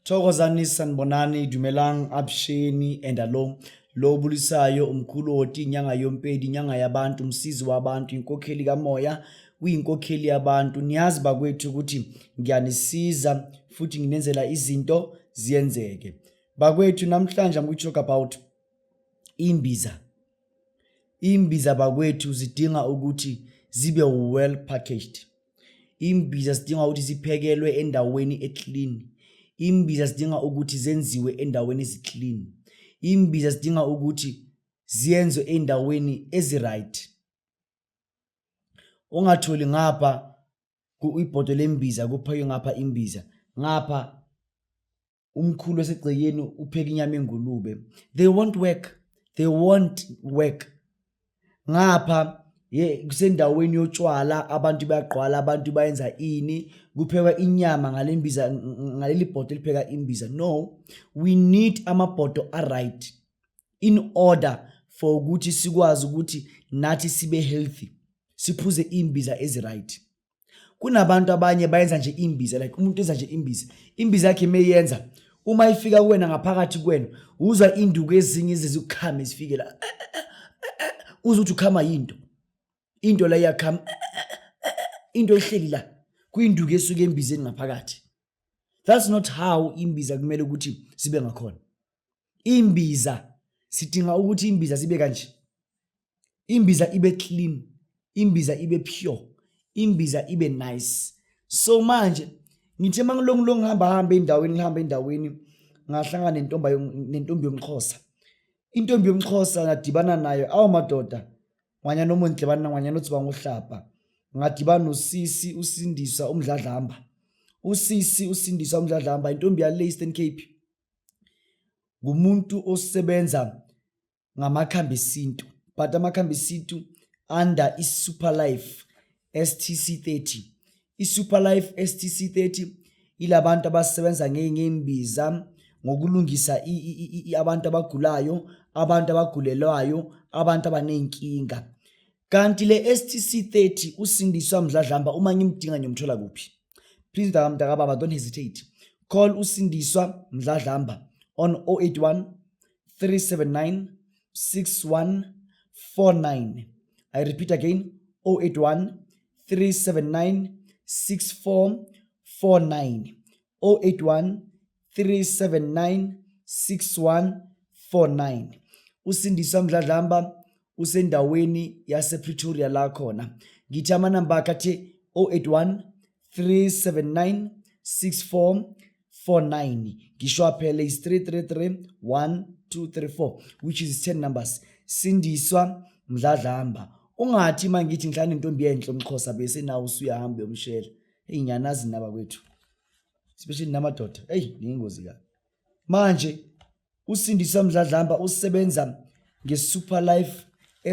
Thokozani, sanibonani, dumelang, avuxeni and alo. Lo obulisayo umkhulu Hoti, inyanga yompedi, inyanga yabantu, umsizi wabantu, inkokheli kamoya, uyinkokheli yabantu. Niyazi bakwethu ukuthi ngiyanisiza futhi nginenzela izinto ziyenzeke. Bakwethu, namhlanje I'm going to talk about imbiza. Imbiza bakwethu zidinga ukuthi zibe well packaged. Imbiza zidinga ukuthi ziphekelwe endaweni eclean. Imbiza zidinga ukuthi zenziwe endaweni eziclean. Imbiza zidinga ukuthi ziyenzwe endaweni eziright. Ungatholi ngapha ibhodo lembiza kuphekwe ngapha imbiza, ngapha umkhulu osegcekeni upheka inyama engulube. They won't work, they won't work. Ngapha ye kusendaweni yotshwala, abantu bayagqwala, abantu bayenza ini, kuphekwa inyama ngalembiza, ngaleli bhodo elipheka imbiza. No, we need amabhodo a-right in order for ukuthi sikwazi ukuthi nathi sibe healthy, siphuze imbiza ezi-right. Kunabantu abanye bayenza nje imbiza, like umuntu enza nje imbiza, imbiza yakhe meyenza, uma ifika kuwena, ngaphakathi kuwena uzwa induku ezinye ezizikukhama zifike la, uzwa ukuthi ukhama yinto, into la iyakhama, into ehleli la kuyinduku esuke embizeni ngaphakathi. That's not how imbiza kumele ukuthi sibe ngakhona. Imbiza sidinga ukuthi imbiza sibe kanje, imbiza ibe clean, imbiza ibe pure, imbiza ibe nice. So manje ngithe mangilongu ngihamba hamba endaweni, ngihamba endaweni, ngahlangana nentombi, nentombi yomXhosa, intombi yomXhosa ngadibana nayo. Awu madoda, ngwanyana omontle banna, ngwanyana othi bangohlapa. Ngadibana nosisi uSindiswa uMdladlamba, usisi uSindiswa uMdladlamba, intombi yale Eastern Cape, ngumuntu osebenza ngamakhambi esintu, but amakhambi esintu under i-Super Life STC 30. I-Super Life STC 30 ilabantu abasebenza ngeimbiza, ngokulungisa abantu abagulayo, abantu abagulelwayo, abantu abaney'nkinga. Kanti le STC 30, uSindiswa Mdladlamba, uma ngimdinga ngiyomthola kuphi? Please mntaka, mntakababa, don't hesitate, call uSindiswa Mdladlamba on 081 379 6149. I repeat again, 081 379 6449, 081 379 6149. USindiswa Mdladlamba usendaweni yasePretoria la khona. Ngithi amanamba akhe athi 081 379 6449. Ngisho phela is 333 1 2 3 4, which is 10 numbers. Sindiswa Mdladlamba. Ungathi mangithi ngihlala nentombi enhle umXhosa, bese nawe usuyahamba uyomshela. Hey, ngiyanazi naba kwethu, especially namadoda. Hey, niyingozi kabi. Manje uSindiswa Mdladlamba usebenza nge-Super Life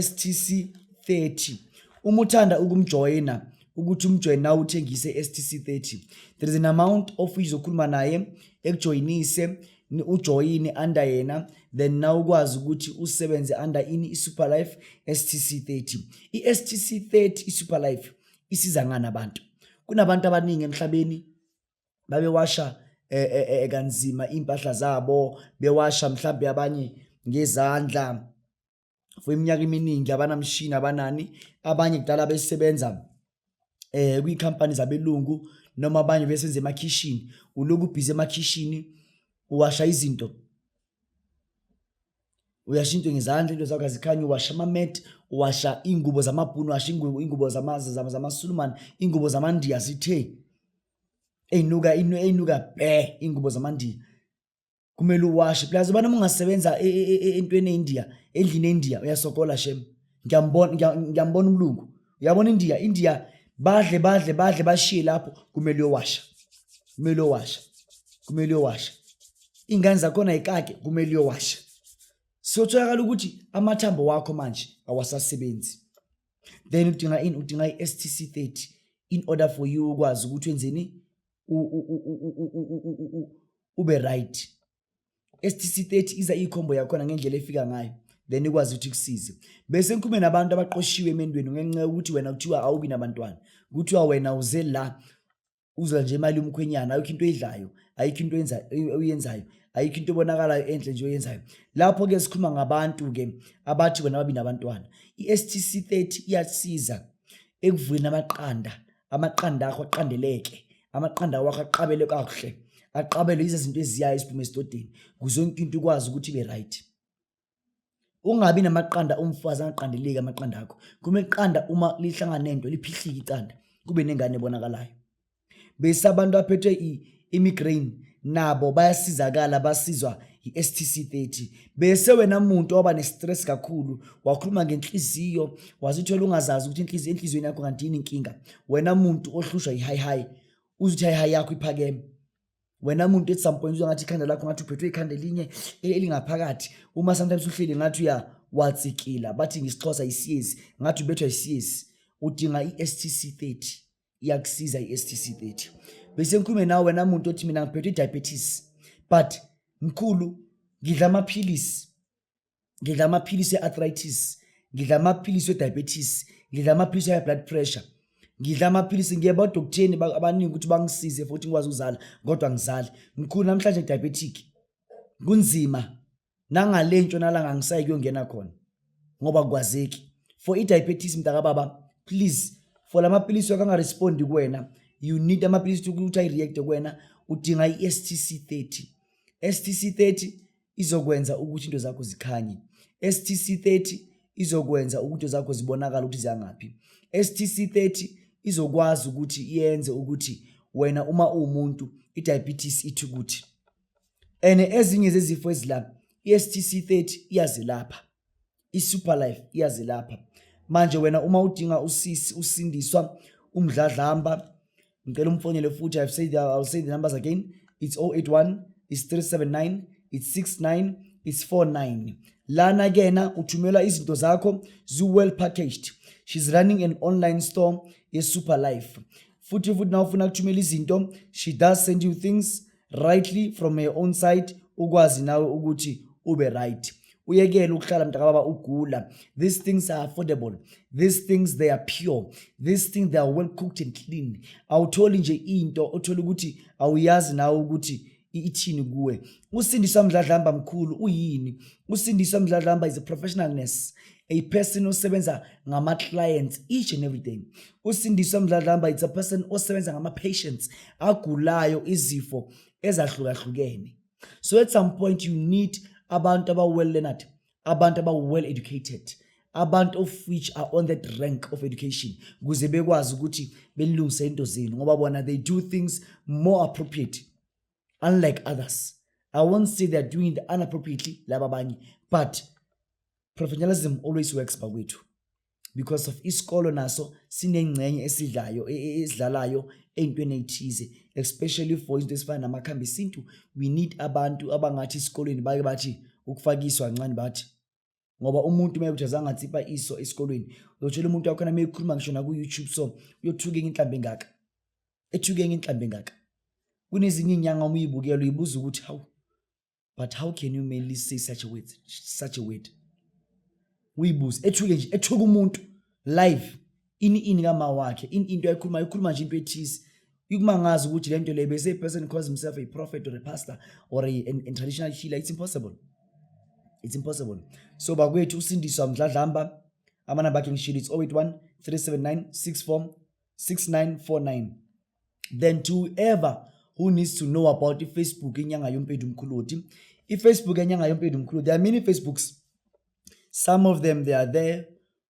STC 30. Uma uthanda ukumjoyina, ukuthi umjoyine nawe uthengise STC 30, there is an amount of which uzokhuluma naye ekujoyinise, ujoyine under yena, then now ukwazi ukuthi usebenze under ini? I-Super Life STC 30. I-STC 30, i-Super Life isiza ngani abantu? Kunabantu abaningi emhlabeni babewasha kanzima impahla zabo, bewasha mhlambe abanye ngezandla for iminyaka eminingi, abanamshini, abanani. Abanye kudala besebenza kwikhampani zabelungu, noma abanye besenza emakhishini, uloku ubhizi emakhishini, uwasha izinto, uyasha into ngezandla, into zakho azikhanye, uwasha ama-mat, uwasha iy'ngubo zamabhunu, uwasha ingubo zamaSulumane, iy'ngubo zamaNdiya zithe ey'nuka, ey'nuka bhe, iy'ngubo zamaNdiya kumele uwashe. Plus ubana uma ungasebenza entweni eIndia, endlini eIndia, uyasokola shem. Ngiyambona, ngiyambona umlungu. Uyabona India, India badle, badle, badle, bashiye lapho, kumele uyowasha, kumele uyowasha, kumele uyowasha. Iy'ngane zakhona ikake, kumele uyowasha. Siyotholakala ukuthi amathambo wakho manje awasasebenzi. Then udinga ini? Udinga i-STC 30 in order for you ukwazi ukuthi wenzeni, ube right. STC 30 iza ikhombo yakhona ngendlela efika ngayo, then ikwazi ukuthi kusize. Bese ngikhume nabantu abaqoshiwe emendweni ngenxa yokuthi wena kuthiwa awubi nabantwana, kuthiwa wena uze la uzwa nje imali yomkhwenyana, ayikho into oyidlayo. Ayikho into oyenza oyenzayo, ayikho into ebonakalayo enhle nje oyenzayo. Lapho ke sikhuluma ngabantu ke abathi bona babi nabantwana. I-STC 30 iyasiza ekuvuleni amaqanda, amaqanda akho aqandeleke, amaqanda wakho aqabele kakuhle, aqabele izinto eziyayo esiphume esidodeni, kuze yonke into ikwazi ukuthi ibe right. Ungabi namaqanda umfazi angaqandeleki amaqanda akho. Kumele iqanda uma lihlangana nento liphihlike iqanda, kube nengane ebonakalayo. Bese abantu aphethwe i-migraine nabo bayasizakala, basizwa i-STC 30. Bese wena muntu waba ne-stress kakhulu, wakhuluma ngenhliziyo, wazithola ungazazi ukuthi inhliziyo enhliziyweni yakho kanti yini inkinga. Wena muntu ohlushwa i-high high, uzuthi high high yakho iphakeme. Wena muntu at some point uzwa ngathi ikhanda lakho ngathi uphethwe ikhanda elinye elingaphakathi, uma sometimes uhleli ngathi uya watsikila, bathi ngesiXhosa isiyezi, ngathi ubethwa isiyezi, udinga i-STC 30. Iyakusiza i-STC 30. Bese ngikhulume nawe wena muntu othi mina ngiphethwe i-diabetes, but mkhulu ngidla amaphilisi, ngidla amaphilisi e-arthritis, ngidla amaphilisi e-diabetes, ngidla amaphilisi e-blood pressure, ngidla amaphilisi, ngiye bodoktheni abaningi ukuthi bangisize futhi ngikwazi ukuzala, kodwa ngizali mkhulu namhlanje diabetic kunzima nangale ntshonalanga angisayi kuyongena khona ngoba kukwazeki for i-diabetes. Mntakababa, please, for la mapilisi wakho angarespondi kuwena, you need amapilisi ukuthi ayi-reacte kuwena, udinga i-STC 30. STC 30 izokwenza ukuthi into zakho zikhanye. STC 30 izokwenza ukuthi into zakho zibonakale ukuthi ziyangaphi. STC 30 izokwazi ukuthi yenze ukuthi wena uma uwumuntu i-diabetes ithi ukuthi and ezinye zezifo ezila i-STC 30 iyazelapha, i-Super Life iyazelapha. Manje wena uma udinga usisi usindiswa umdladlamba, ngicela umfonele futhi. I'll say the numbers again. It's 081, it's 379, it's 69, it's 49. Lana kena uthumela izinto zakho zi-well packaged. She's running an online store ye-Super Life. Futhi na ufuna ukuthumela izinto, she does send you things rightly from her own side, ukwazi nawe ukuthi ube right, uyekele ukuhlala mntakababa ugula. These things are affordable, these things, they are pure, these things, they are well cooked and clean. Awutholi nje into othola ukuthi awuyazi nawe ukuthi ithini kuwe. Usindiswa Mdladlamba mkhulu uyini? Usindiswa Mdladlamba is a professional nurse, a person osebenza ngama-clients each and every day. Usindiswa Mdladlamba, it's a person osebenza ngama-patients agulayo izifo ezahlukahlukene. So at some point you need abantu aba-well learned, abantu aba-well educated, abantu of which are on that rank of education, ukuze bekwazi ukuthi belungise into zenu, ngoba bona they do things more appropriate unlike others. I won't say they're doing it unappropriately laba abanye, but professionalism always works bakwethu, because of isikolo naso sinengcenye esidlayo esidlalayo ey'ntweni ey'thize, especially for izinto ezifana namakhambi esintu. We need abantu abangathi esikolweni bake bathi ukufakiswa kancane, bathi ngoba umuntu uma ukuthi azange atsipha iso esikolweni, uzotshela umuntu wakhona uma ekhuluma ngisho naku-YouTube, so uyothuka enye inhlambi engaka, ethuke enye inhlambi engaka. Kunezinye iy'nyanga uma uyibukela uyibuza ukuthi hawu, but how can you mainly say such a word? Uyibuze ethuke nje, ethuka umuntu live, ini ini kama wakhe, ini into ayikhuluma, ikhuluma nje into ethize ikumangaza ukuthi le nto le bese a person calls himself a prophet or a pastor or a traditional healer. It's impossible, it's impossible. So bakwethu, usindiswa Mdladlamba, amanamba akhe ngishilo, it's 081 379 64 6949. Then to whoever who needs to know about i-Facebook inyanga yompethu umkhuludi, i-Facebook enyanga yompethu umkhuludi, there are many Facebooks. Some of them, they are there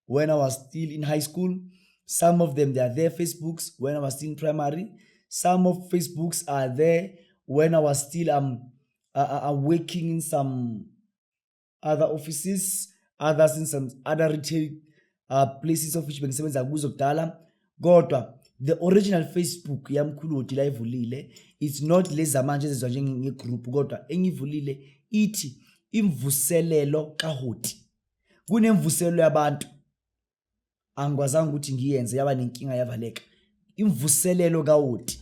when I was still in high school. Some of them, they are there, Facebooks, when I was still in primary. Some of Facebooks are there when I was still working in some other offices, others in some other retail places of which bengisebenza kuzo kudala. Kodwa the original Facebook yamkhuludi la ivulile, it's not lezi zamanje ezizwa njenge-group, kodwa engivulile ithi Imvuselelo kaHoti. Kunemvuselelo yabantu angikwazanga ukuthi ngiyenze, yaba nenkinga, yavaleka. Imvuselelo kaWoti,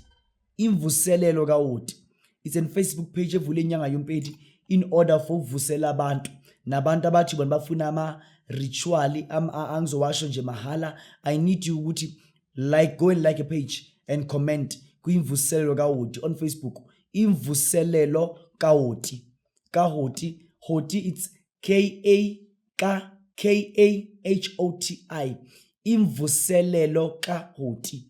Imvuselelo kaWoti, it's an Facebook page evule inyanga yompedi in order for ukuvusela abantu nabantu abathi bona bafuna ama-ritual angizowasho nje mahala. I need you ukuthi like, go and like a page and comment kwiMvuselelo kaWoti on Facebook. Imvuselelo kaHoti, kaHoti, Hoti, it's K A K K A H O T I, Imvuselelo kaHoti,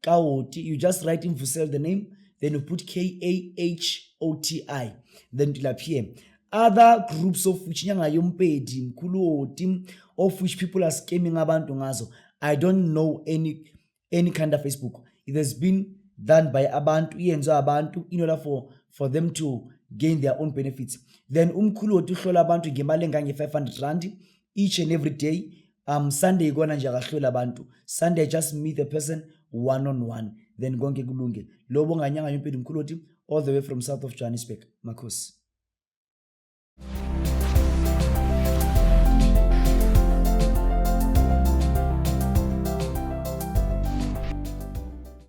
kaHoti. You just write Imvuselelo, the name, then you put K A H O T I, then it will appear. Other groups of which Nyanga Yompedi, Mkhulu Hoti, of which people are scamming abantu ngazo, I don't know any kind of Facebook. It has been done by abantu, iyenziwa abantu in order for them to gain their own benefits. Then umkhulu Hoti uhlola abantu ngemali engange-R500 each and every day. Sunday ikona nje akahlola abantu. Sunday I just meet the person one on one, then konke kulunge. Lobo nganyanga Yompedi, Mkhulu Hoti, all the way from south of Johannesburg. Makhosi.